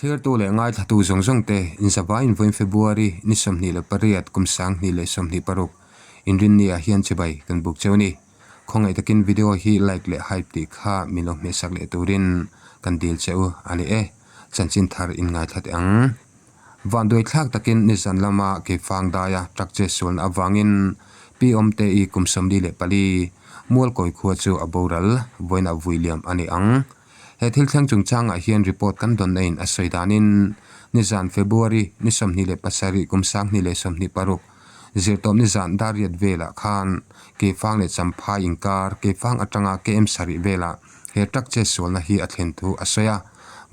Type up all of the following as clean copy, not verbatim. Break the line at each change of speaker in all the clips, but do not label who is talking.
Thlirtu leh ngaithlatu zawng zawng te inzavaiin vawiin February ni 28 kum 2026 Inrinni ah hian chibai kan buk cheu a ni. Khawngaih takin video hi like leh hype tih kha min lo hmehsak leh turin kan dil che u a ni e. Chanchin thar in ngaithla teh ang. Vanduai thlak takin nizan lama Keifang daia truck che sualna avangin Pi Awmte-i kum 44 Mualkawi khua chu a boral vawiinah vui liam a ni ang. He thil thleng chungchangah hian report kan dawn na in a sawi danin nizan February ni 27 kum 2026 zirtawp nizan Dariat velah khan Keifang leh Champhai inkar Keifang atanga KM sarih velah he truck che sualna hi a thlen thu a sawi a.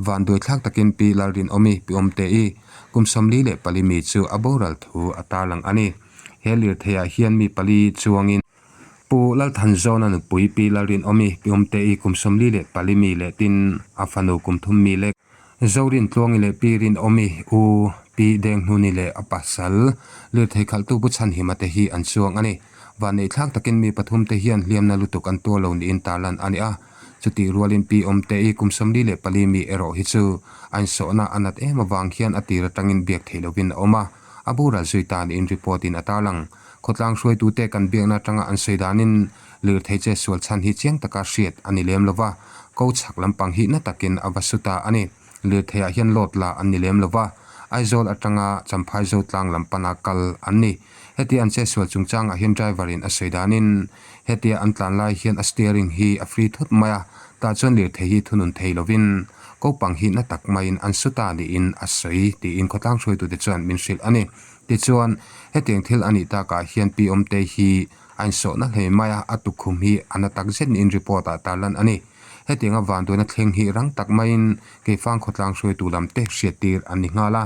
Vanduai thlak takin Pi Lalrinawmi Pi Awmte-i kum 44 mi chu a boral thu a tarlang a ni. He lirtheiah hian mi pali chuangin Pu Lalthanzawna nupui Pi Lalrinawmi, Pi Awmte-i kum 44 mi leh tin a fanu kum 3 mi lek Zorintluangi leh Pi Rinawmi u Pi Denghnuni leh a pasal lirthei khalhtu Pu Chhanhima te hi an chuang a ni. Vanneih thlak takin mi pathum te hian hliamna lutuk an tuar lo niin tarlan a ni a. Chutih rualin Pi Awmte-i kum 44 mi erawh hi chu a insawhna a nat em avang hian a tir atangin biak theih lovin a awm a, a boral zui ta niin report in a tarlang. Khawtlang hruaitute kan biakna atanga an sawi danin lirthei che sual chhan hi chiang taka hriat a ni lem lova, ko chhak lampang hi na takin a va su ta a ni. Lirtheiah hian load la an ni lem lova, Aizawl atanga Champhai Zotlang lam pana kal an ni. Hetia an che sual chungchangah hian driver in a sawi danin hetia an tlan lai hian a steering hi a free thut mai a, tah chuan lirthei hi thunun thei lovin kopang hi na tak maiin an su ta niin a sawi tiin khawtlang hruaitute chuan min hrilh a ni. Tichuan, hetiang thil a nih takah hian Pi Awmtei hi a insawhna hle mai a, a tukkhum hi a na tak zet niin report-ah tarlan a ni. Hetianga vanduaina thleng hi rang tak maiin Keifang khawtlang hruaitu lam te hriattir an ni nghal a.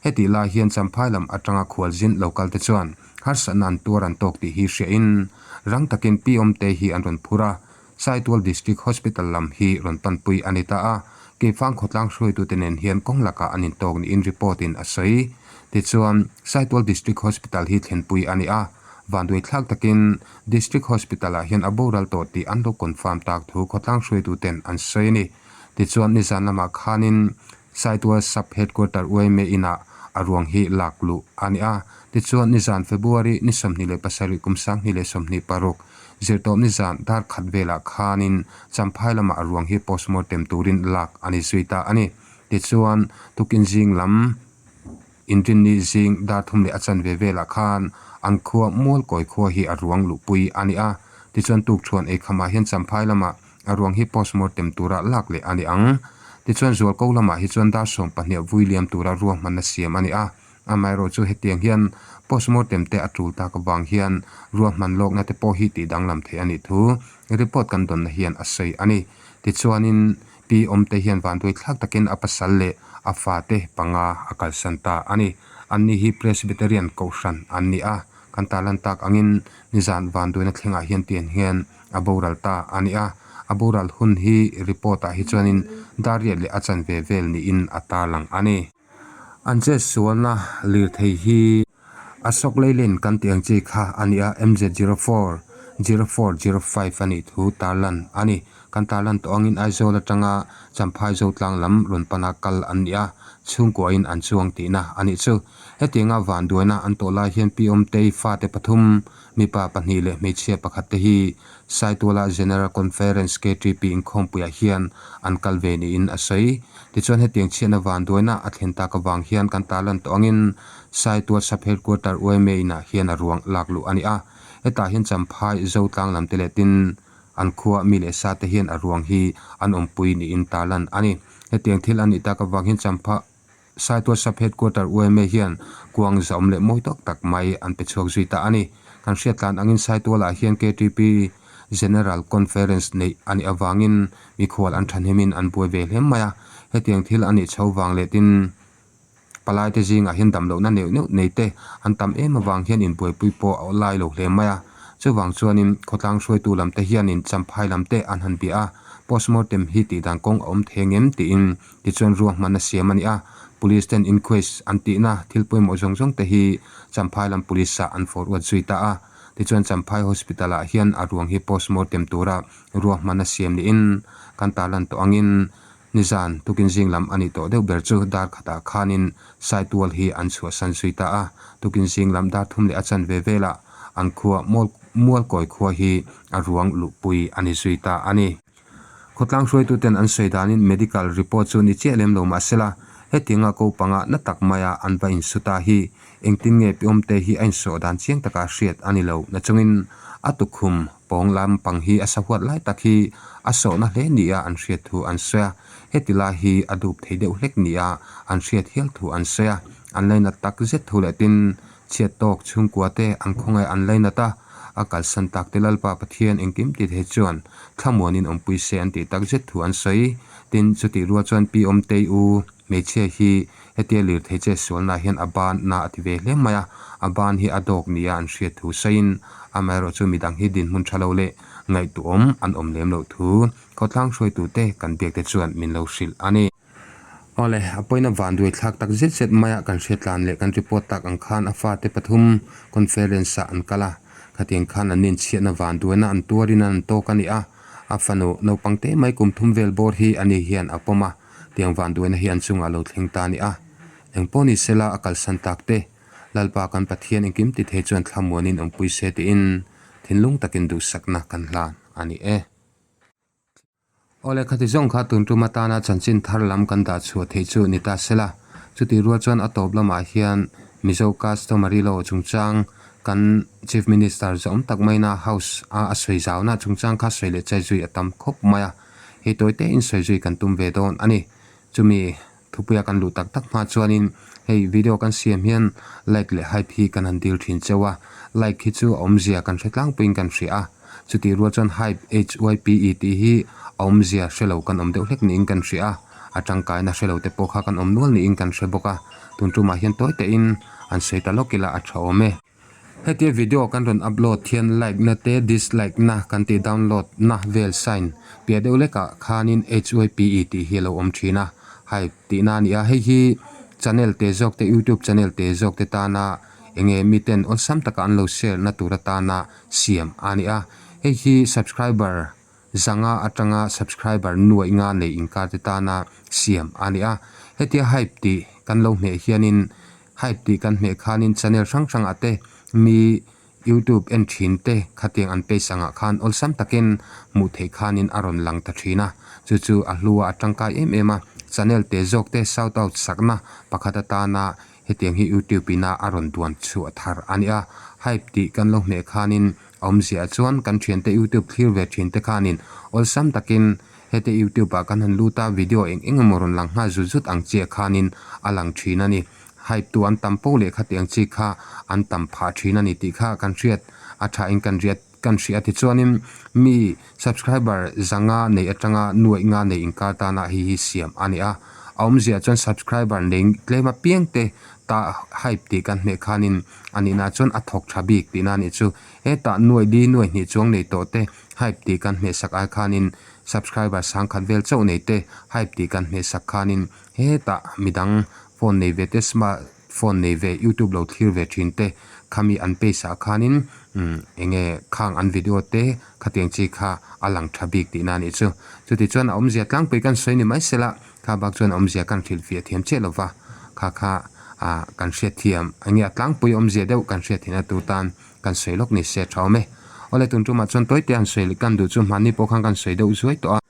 Hetih lai hian Champhai lam atanga khualzin lo kal te chuan harsatna an tuar an tawk tih hi hriahin rang takin Pi Awmtei hi an rawn phur a, Saitual District Hospital lam hi rawn panpui a ni ta a, Keifang khawtlang hruaitute nen hian kawng lakah an intawk niin report in a sawi. Tichuan, Saitual District Hospital hi thlenpui a ni a, vanduai thlak takin District Hospital ah hian a boral tawh tih an lo confirm tak thu khawtlang hruaituten an sawi a ni. Tichuan, nizan lamah khanin Saitual Sub Headquarter yma inah a ruang hi lak luh a ni a. Tichuan, nizan February ni 27 kum 2026 Zirtawp nizan dar khat velah khanin Champhai lamah a ruang hi postmortem turin lak a ni zui ta a ni. Tichuan, tukin zing lam Inrinni zing dar thum leh a chanve velah khan an khua Mualkawi khua hi a ruang luhpui a ni a. Tichuan, tukṭhuan eikhamah hian Champhai lamah a ruang hi postmortem tura lak leh a ni ang. Tichuan, Zualko lamah hi chuan dar 12 vui liam tura ruahmanna siam a ni a. Amaherawh chu hetiang hian postmortem te a tul tak avang hian ruahman lawkna te pawh hi tih danglam theih a nih thu report kan dawnna hian a sawi a ni. Tichuanin Pi Awmte hian vanduai thlak takin a pasal leh a fate panga a kalsan ta a ni. Anni hi Presbyterian Kohhran an ni a, kan tarlan tak angin nizan vanduaina thlengah hian tian hian a boral ta a ni a. A boral hun hi report ah hi chuanin dar riat leh a chanve vel niin a tarlang a ni. An chet sualna lirthei hi Ashok Leyland kan tih ang chi kha a ni a, MZ 04, 04 05 a nih thu tarlan a ni. Kan tarlan tawh angin Aizawl atanga Champhai Zotlang lam rawn pana kal an ni a, chhungkuahin an chuang tihna a nih chu. Hetianga vanduaina an tawh lai hian Pi Awmtei fate pathum, mipa pahnih leh hmeichhia pakhat te hi Saituala General Conference KTP inkhawmpuiah hian an kal ve niin a sawi. Tichuan hetiang chhiatna vanduaina a thlen tak avang hian kan tarlan tawh angin Saitual Sub Headquarter yma inah hian a ruang lak luh a ni a. Hetah hian Champhai, Zotlang lam te leh tin an khua mi leh sa te hian a ruang hi an awmpui niin tarlan a ni. Hetiang thil a nih tak avang hian Champha. Saitual Sub Headquarter yma hian kuang zahawm leh mawi tawk tak mai an pe chhuak zui ta a ni. Kan hriat tlan angin Saitualah hian KTP General Conference neih a nih avangin mikhual an thahnemin an buai ve hle mai a. Hetiang thil a nih chho vang leh tin palaite zingah hian damlohna neuh neuh nei te an tam em avang hian inbuaipui pawh a awlai lo hle mai a. Chuvang chuanin khawtlang hruaitu lam te hianin Champhai lam te an han bia a, postmortem hi tihdan kawng a awm thei ngem tiin Tichuan ruahmanna siam a ni a, Police ten inquest an tihna thil pawimawh zawng zawng te hi Champhai lam Police ah an forward zui ta a. Tichuan Champhai Hospital ah hian a ruang hi postmortem tura ruahmanna siam niin kan tarlan tawh angin. Nizan tukin zing lam a nih tawh deuh ber chu dar khatah khanin Saitual hi an chhuahsan zui ta a, tukin zing lam dar thum leh a chanve velah an khua Mualkawi khua hi a ruang luhpui a ni zui ta a ni. Khawtlang hruaituten an sawi danin medical report chu ni chiah lem lo mah sela, hetianga ko panga na tak maia an va insu ta hi engtin nge Piawmte hi a insawh dan chiang taka hriat a ni lo nachungin a tukhum pawng lampang hi a sahuat lai tak hi a sawhna hle nia an hriat thu an sawi a, heti lai hi a dup thei deuh hlek nia an hriat hial thu an sawi a, an lainat tak zet thu leh tin Chhiat tawk chhungkua te an khawngaih an lainat a, a kalsan tak te Lalpa Pathian engkim ti thei chuan thlamuanin awmpui se an tih tak zet thu an sawi. Tin, chutih rual chuan Pi Awmtei u hmeichhia hi hetia lirthei che sualna hian a ban na a ti ve hle mai a, a ban hi a dawk nia an hriat thu sawiin amaherawh chu midang hi dinhmun tha lo leh ngaihtuahawm an awm lem loh thu khawtlang hruaitute kan biak te chuan min lo hrilh a ni. Awle, a pawina vanduai thlak tak zet zet maia kan hriatlan leh kan report tak ang khan a fate pathum conference ah an kal a, khatiang khan an inchhiatna vanduaina an tuarin an tawk a ni a, a fanu naupang te mai kum thum vel bawr hi ani hian a pawm a, tiang vanduaina hi an chungah lo thleng ta a ni a. Engpawh ni sela a kalsan tak te, Lalpa kan Pathian engkim ti thei chuan thlamuanin awmpui se tiin thinlung takin duhsakna kan hlan a ni e. Awle khati zawng kha tun tum atana chanchin thar lam kan dah chhuah theih chu ni ta sela. Chutih rual chuan a tawp lamah hian Mizo Customary Law chungchang kan Chief Minister zawm tak maina House a a sawi zauna chungchang kha sawi leh chai zui a tam khawp mai a. Hei tawi te in sawi zui kan tum ve dawn a ni. Chumi Thupuia kan luh tak tak hma chuanin hei video kan siam hian like leh hype hi kan han dil thin cheu a, like hi chu a awmzia kan hre tlangpuiin kan hria a, chutih rual chuan hype, HYPE, tih hi a awmzia hre lo kan awm deuh hlek niin kan hria a, a tangkaina hre lo te pawh kha kan awm nual niin kan hre bawk a, tun tumah hian tawi tein an sawi ta lawk ila a tha awm e. Hetia video kan rawn upload hian like na te dislike na kan tih download na vel sign piah deuh lekah khanin HYPE tih hi a lo awm thin a, hype tihna a ni a, hei hi channel te zawk te youtube channel te zawk te tana enge miten awlsam taka an lo share na tur atana siam a ni a, hei hi subscriber zanga atanga subscriber nuaih nga nei inkar te tana siam a ni a, hetia hype tih kan lo hmeh hianin Hype tih kan hmeh khanin channel hrang hrangah te mi youtube en thin te khatiang an page angah khan awlsam takin hmuh theih khanin a rawn lang ta thin a, chu chu a hlua a tangkai em em a, channel te zawk te shout out sakna pakhat atana hetiang hi youtube ina a rawn duan chhuah thar a ni a, hype tih kan lo hmeh khanin a awmziah chuan kan thiante youtube thlir ve thin te khanin awlsam takin Hete youtube ah kan han lut a, video eng eng emaw rawn lang nghal zut zut ang chiah khanin a lang thin a ni. Hype tu an tam poh leh khati ang chi kha an tam phah thin a ni tih kha kan hriat a tha in kan riat kan hria tichuanin mi subscriber zanga nei atanga nuaih nga nei inkar tana hei hi siam a ni a. A awmzia chuan subscriber nei tlem apiang te ta hype tih kan hmeh khanin a nihna chuan a thawk tha bik tihna a nih chu. Hetah nuaih li nuaih hnih chuang nei tawh te hype tih kan hmehsak ai khanin subscriber sangkhat vel chauh nei te hype tih kan hmehsak khanin hetah midang phone nei ve te smart phone nei ve youtube lo thlir ve thin te khami an page ah khanin umm enge khang an video te khatiang chi kha a lang tha bik tihna a nih chu. Chutichuan a awmzia tlangpui kan sawi ni mai sela kha bak chuan a awmzia kan hrilhfiah thiam chiah lova kha kha ah kan hriatthiam enge a tlangpui awmzia deuh kan hriattheihna tur tan Kan sawi lawk ni se tha awm e. Awle tun tumah chuan tawite han sawi leh kan duh chu hmanni pawh khan kan sawi deuh zuai tawh a.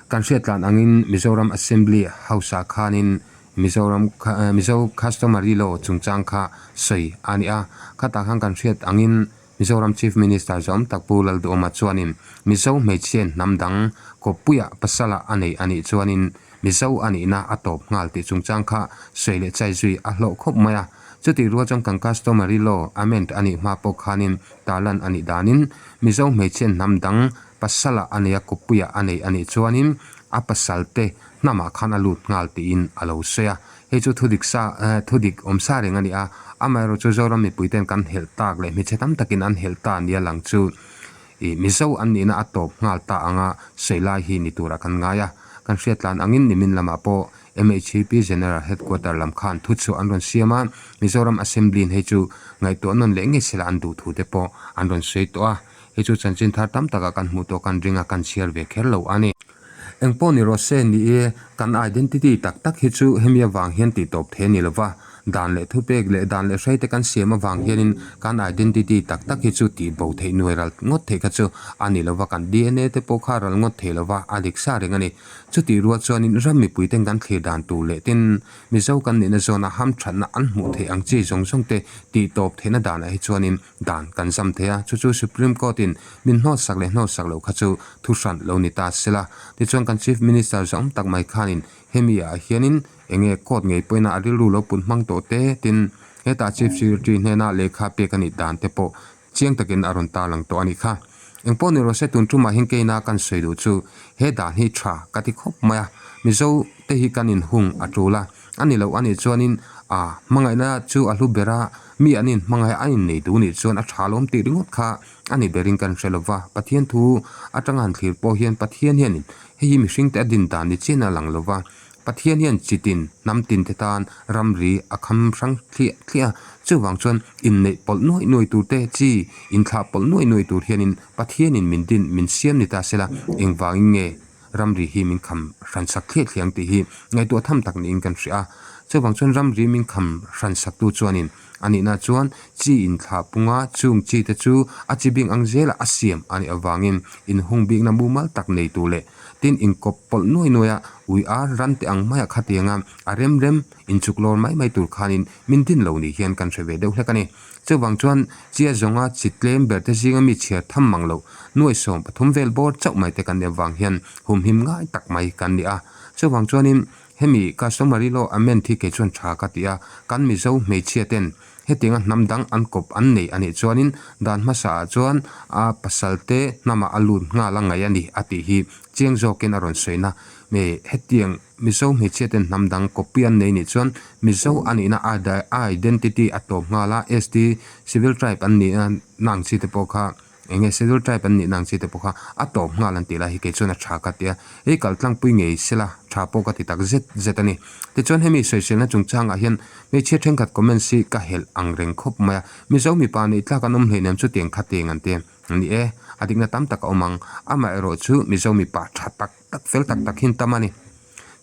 Kan hriat tlan angin Mizoram Assembly House ah khanin Mizoram Mizo Customary Law chungchang kha sawi a ni a. Khatah khan kan hriat angin Mizoram Chief Minister zawm tak Pu Lalduhawma chuanin Mizo hmeichhia hnam dang kawppuiah pasala a nei a nih chuanin Mizo a nihna a tawp nghal tih chungchang kha sawi leh chai zui a hlawh khawp mai a. Chutih rual chuan kan customary law amend a nih hma pawh khanin tarlan a nih danin Mizo hmeichhia hnam dang pasala a nei a kawppuia a nei a nih chuanin a pasal te hnamah khan a lut nghal tiin a lo sawi a. Hei chu thudik sa thudik awm sa reng a ni a, amaherawhchu Zoram mipuiten kan helh tak leh hmeichhe tam takin an helh ta nia lang chu Ih, Mizo an nihna a tawp nghal ta anga sawi lai hi ni turah kan ngai a. Kan hriat tlan angin nimin lamah pawh MHEP General Headquarter lam khan thuchhuah an rawn siam a, Mizoram Assembly in hei chu ngaihtuah nawn leh ngei sela an duh thu te pawh an rawn sawi tawh a. Hei chu chanchin thar tam takah kan hmuh tawh kan ring a, kan chhiar ve kher lo a ni. Engpawh ni rawh se ni e, kan identity tak tak hi chu hemi avang hian tih tawp thei a ni lova, dan leh thupek leh dan leh hreite kan siam avang hianin kan identity tak tak hi chu tih bo theih nuai ral ngawt theih kha chu a ni lova, kan DNA te pawh kha ral ngawt thei lova a dik sa reng a ni. Chutih rual chuanin ram mipuiten kan thlir dan tur leh tin Mizo kan nihna zawna hamthatna an hmuh theih ang chi zawng zawng te tih tawp theihna danah hi chuanin dan kan zam thei a, chu chu Supreme Court in min hnawtsak leh hnawtsak loh kha chu thu hran lo ni ta sela. Tichuan kan Chief Minister zawng tak mai khanin hemi ah hianin enge court ngei pawhin a rilru lo put hmang tawh te tin hetah Chief Secretary hnena lehkha pek a nih dan te pawh chiang takin a rawn tarlang tawh a nih kha. Engpawh ni rawh se tun tumah hian keina kan sawi duh chu he dan hi tha ka ti khawp mai a, Mizo te hi kan inhung a tul a, a ni loh a nih chuanin a hmangaihna chu a hlu ber a, mi an inhmangaih a innei duh nih chuan a tha lawm tih ringawt kha a ni berin kan hre lova, Pathian thu atanga han thlir pawh hian Pathian hianin hei hi mihringte a din dan ni chian a lang lova, Pathian hian chitin hnam tin te tan ramri a kham hrang thliah thliah a, chuvang chuan inneih pawlh nuaih nuaih tur te chi inthlah pawlh nuaih nuaih tur hianin Pathianin min din min siam ni ta sela engvangin nge ramri hi min kham hran sak thliah thliah ang tih hi ngaihtuah tham tak niin kan hria a, chuvang chuan ramri min kham hran sak tu chuanin a nihna chuan chi inthlah punga chung chi te chu a chi bing ang zela a siam a nih avangin inhung bikna mumal tak nei tur leh Tin, inkawp pawlh nuai nuai a, ui ar ran teh ang maiah khatianga a rem rem inchuk lawr mai mai tur khanin min din lo ni hian kan hre ve deuh hlek a ni. Chuvang chuan chia zawnga chi tlem ber te zinga mi chhiar tham mang loh nuai 13 vel bawr chauh mai te kan nih avang hian humhim ngai tak mai kan ni a. Chuvang chuanin hemi customary law amend hi kei chuan tha ka ti a, kan Mizo hmeichhia ten Hetianga hnam dang an kawp an nei a nih chuanin dan hmasaah chuan a pasalte hnamah a lut nghal a ngaih a ni a tih hi chiang zawkin a rawn sawina. Me hetiang Mizo hmeichhiaten hnam dang kawppui an nei nih chuan Mizo a nihna a identity a tawp nghal a, ST civil tribe an nihna na ang chi te pawh kha Eng nge schedule tribe an nihna ang chi te pawh kha a tawp nghal an tih lai hi kei chuan a tha ka ti a, hei kal tlangpui ngei sela tha pawh ka ti tak zet zet a ni. Tichuan hemi sawiselna chungchangah hian hmeichhia thenkhat comments hi ka helh ang reng khawp mai a, Mizo mipa neih tlak an awm hleinem chu tiang kha tiang an ti a ni e, a dikna tam tak a awm ang, amaherawh chu Mizo mipa tha tak tak fel tak tak hi an tam a ni.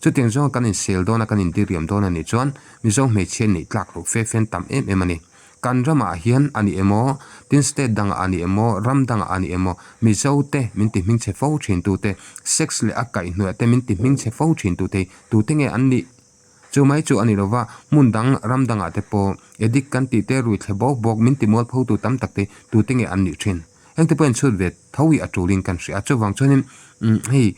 Chutiang zawnga kan insel dawn a, kan indiriam dawn a nih chuan Mizo hmeichhia neih tlak loh fe fen tam em em a ni. Kan ramah hian a ni emaw, tin state dangah a ni emaw, ram dangah a ni emaw, Mizo te min ti hmingchhe fo thin tute, sex leh a kaihhnuaiah te min ti hmingchhe fo thin tute hi tute nge an nih? Chu mai chu a ni lova, hmun dang ram dangah te pawh addict kan tih te, ruithle bawk bawk min ti mualphotu tam tak te hi tute nge an nih thin? Hengte pawhin chhut ve tho hi a tulin kan hria a, chuvang chuanin hei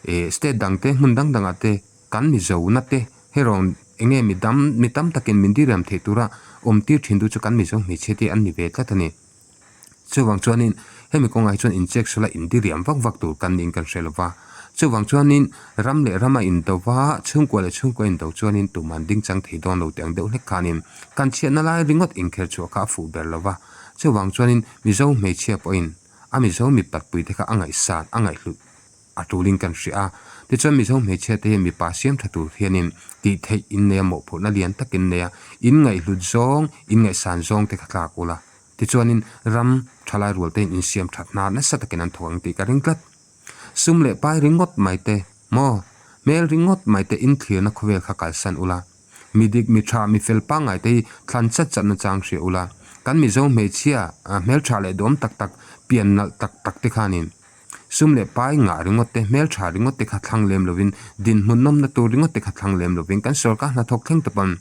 Eh state dang te hmun dang dangah te kan Mizo na te herawn enge mi dam mi tam takin min diriam theih tura awm tir thin tu chu kan Mizo hmeichhia te an ni ve tlat a ni. Chuvang chuanin hemi kawngah hi chuan incheck sula indiriam vak vak tur kan niin kan hre lova. Chuvang chuanin ram leh rama indo va chhungkua leh chhungkua indo chuanin tuman ding chang thei dawn lo tih ang deuh hlek khanin kan chhiatna lai ringawt inkher chhuah kha a fuh ber lova. Chuvang chuanin Mizo hmeichhia pawhin a Mizo mipatpui te kha a ngaihsan a ngaihhlut a tulin kan hria a. Tichuan Mizo hmeichhia te hian mipa siam tha tur hianin tih theih in nei a, mawhphurhna lian tak in nei a, in ngaihhlut zawng, in ngaihsan zawng te kha tlak ula. Tichuanin ram thalai rual te hian in siam that hna nasa takin an thawk ang tih ka ring tlat. Sum leh pai ringawt mai te maw, hmel ringawt mai te in thlirna khawvel kha kalsan ula. Mi dik, mi tha, mi fel pangngai te hi thlan chat chat nachang hria ula. Kan Mizo hmeichhia hmeltha leh duhawm tak tak, pian nalh tak tak te khanin Sum leh pai ngah ringawt te, hmeltha ringawt te kha thlang lem lovin, dinhmun nawmna tur ringawt te kha thlang lem lovin kan sorkar hnathawk thleng tawp ang.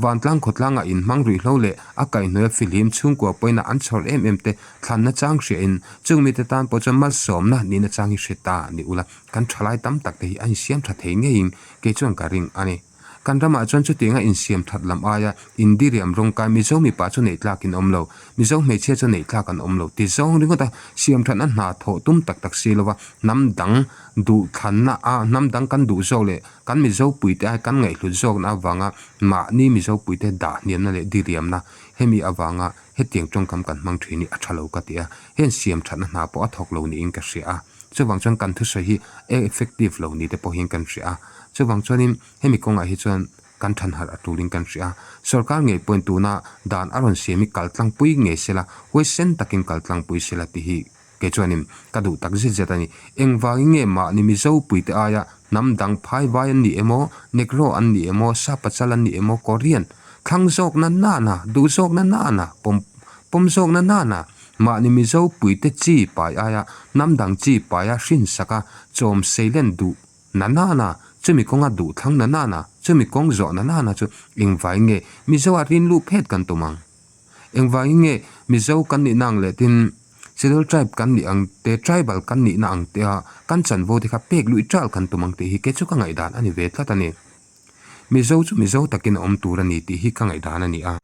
Vantlang khawtlangah inhmang ruihhlo leh a kaihhnuaia fihlim chhungkua pawina an chhawr em em te thlanna chang hriahin chung mite tan pawh chuan malsawmna nihna chang hi hre ta ni ula, kan thalai tam tak te hi a insiam tha thei ngeiin kei chuan ka ring a ni. Kan ramah chuan chutianga insiam that lam aia Indiriam rawngkai Mizo mipa chu neih tlak in awm lo, Mizo hmeichhia chu neih tlak an awm lo ti zawng ringawt a, siam thatna hna thawh tum tak tak si lova hnam dang duh thlanna a hnam dang kan duh zawk leh kan Mizo puite ai kan ngaihhlut zawkna avanga mahni Mizo puite dah hniamna leh diriamna hemi avanga hetiang tawngkam kan hmang thin hi a tha lo ka ti a, heng siam thatna hna pawh a thawk lo niin ka hria a, chuvang chuan kan thusawi hi a effective lo ni te pawh hian kan hria a, chuvang chuanin hemi kawngah hi chuan kan thanharh a tulin kan hria a, sorkar ngei pawhin tuna dan a rawn siam hi kal tlangpui ngei sela, huaisen takin kal tlangpui sela tih hi. Kei chuanin ka duh tak zet zet a ni. Engvangin nge mahni Mizo puite aia hnam dang phai vai an ni emaw, Negro an ni emaw, Sapachal an ni emaw, Korean thlang zawkna nana, duh zawkna nana, pawm pawm zawkna nana, mahni Mizo puite chi pai aia hnam dang chi paia hrinsaka chawm seilen duh na nana, chumi kawnga duh thlang na nana, chumi kawng zawh na nana chu engvangin nge Mizo a rin luh phet kan tum ang? Engvangin nge Mizo kan nihna ang leh tin Schedule Tribe kan nih ang te, Tribal kan nihna ang te a kan chanvo te kha pek luih ṭal kan tum ang tih hi kei chu ka ngaihdan a ni ve tlat a ni. Mizo chu Mizo takin a awm tur a ni tih hi ka ngaihdan a ni a.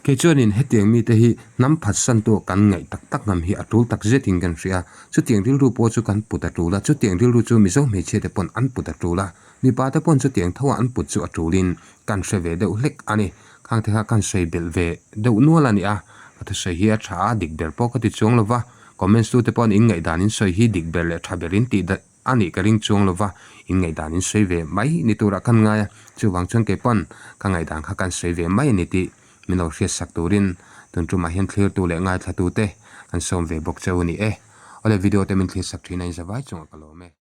Kei chuanin hetiang mite hi hnam phatsantu kan ngaih tak tak ngam hi a tul tak zetin kan hria. Chutiang rilru pawh chu kan put a tul a, chutiang rilru chu Mizo hmeichhia te pawn an put a tul a, mipa te pawn chutiang tho a an put chu a tulin kan hre ve deuh hlek a ni. Khang te kha kan sawi belh ve deuh nual a ni a, ka thusawi hi a tha a, dik ber pawh ka ti chuang lo va, comments tu te pawhin in ngaihdan in sawi hi dik ber leh tha ber in tih a nih ka ring chuang lo va, in ngaihdan in sawi ve mai ni turah kan ngai a, chuvang chuan kei pawn ka ngaihdan kha kan sawi ve mai a ni tih min lo hriatsak turin tun tumah hian thlirtu leh ngaithlatute kan sawm ve bawk cheu a ni e. Awle video te min thlirsak thin a inzavai chungah ka lawm e.